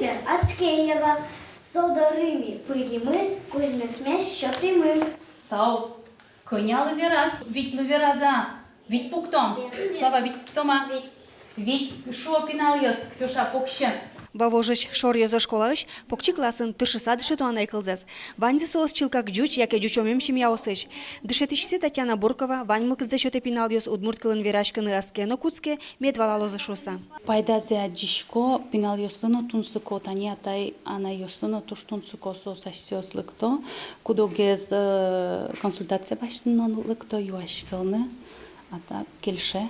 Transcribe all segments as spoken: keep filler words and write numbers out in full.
Адскеева. Со доры ми пыримы, куиньмесмес сётӥмы. Тау. Кӧнялы вераз, витьлы вераз-а? Вить пуктом. Вить. Слава, вить пуктом-а? Вить. Вить. Шуо пиналъёс, Ксюша, пуксьы. Вавожысь Шоръёзо школаысь покчи классын тыршыса дышето анай кылзэс. Ваньзы соос чылкак ӟуч яке ӟучомем семьяосысь. Дышетӥсьсы Татьяна Буркова вань мылкыдзэ сётэ пиналъёс удмурт кылын вераськыны ӧз ке но кутске, мед валалозы шуыса. Пайдазэ адӟисько, пиналъёслы но тунсыко, тани атай-анайёслы но туж тунсыко, соос асьсэос лыкто, куд-огез, э, консультация басьтыны но лыкто, юаськылыны, а так кельше.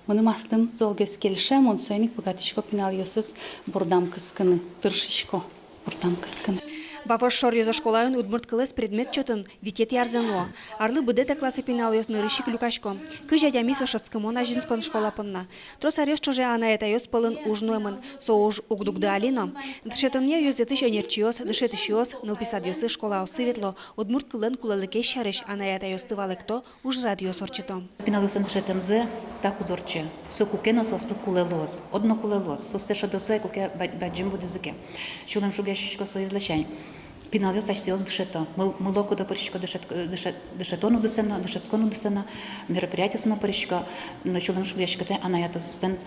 Мыным астым золгес кельше, мон соин ик быгатӥсько пиналъёсыз бордам кыскыны, тыршисько бордам кыскыны. Вавож Шоръёзо школаын удмурт кылэз предмет чотын витетӥ арзэ нуо. Арлы быдэтэк классэ пиналъёс нырысь ик люкасько. Кызь адями со шӧдскымон азинскон школа понна. Трос аръёс ӵоже анай-атайёс пӧлын уж нуэмын. Со уж уг дугды али но. Дышетонъя ёзэтысь ӧнерчиос, дышетӥсьёс, нылпи садъёсы, школаосы ветло, удмурт кыллэн кулэлыкез сярысь анай-атайёсты валэкто, ужрадъёс ортчыто. Пиналъёслэн дышетэмзы так уз ортчы. Со куке но соослы кулэ луоз, одно кулэ луоз. Соослы шӧдо сое, куке ба-, бадӟым будӥзы ке. Сюлэм шугъяськисько соиз ласянь. Пиналъёс асьсэос дышето. Мыл-, мыло-кыдо пырисько дышет-, дышет-, дышетон удысэ но, дышетскон удысэ но, мероприятиосы но пырисько, но сюлэм шугъяськытэ анай-атайёслэн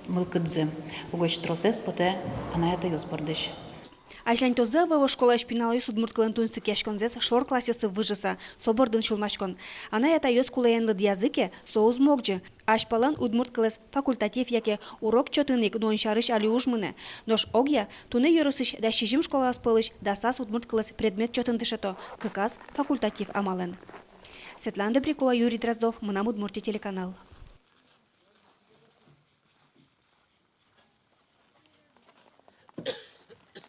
мылкыдзы. Угось тросэз потэ анай-атайёс бордысь. Азьланьтозы Вавож школаысь пиналъёс удмурт кылын тунсыкъяськонзэс шор классъёсы выжыса, со бордын сюлмаськон. Анай-атайёс кулэен лыдъязы ке, со уз могӟы. Азьпалан удмурт кылэз факультатив яке урок чотын ик нуон сярысь али уж мынэ. Нош огъя туннэ ёросысь дас сизьым школаос пӧлысь дасаз удмурт кылэз предмет чотын дышето, кыказ факультатив амалэн. Светлана Добрякова, Юрий Дроздов, «Мынам Удмуртие» телеканал.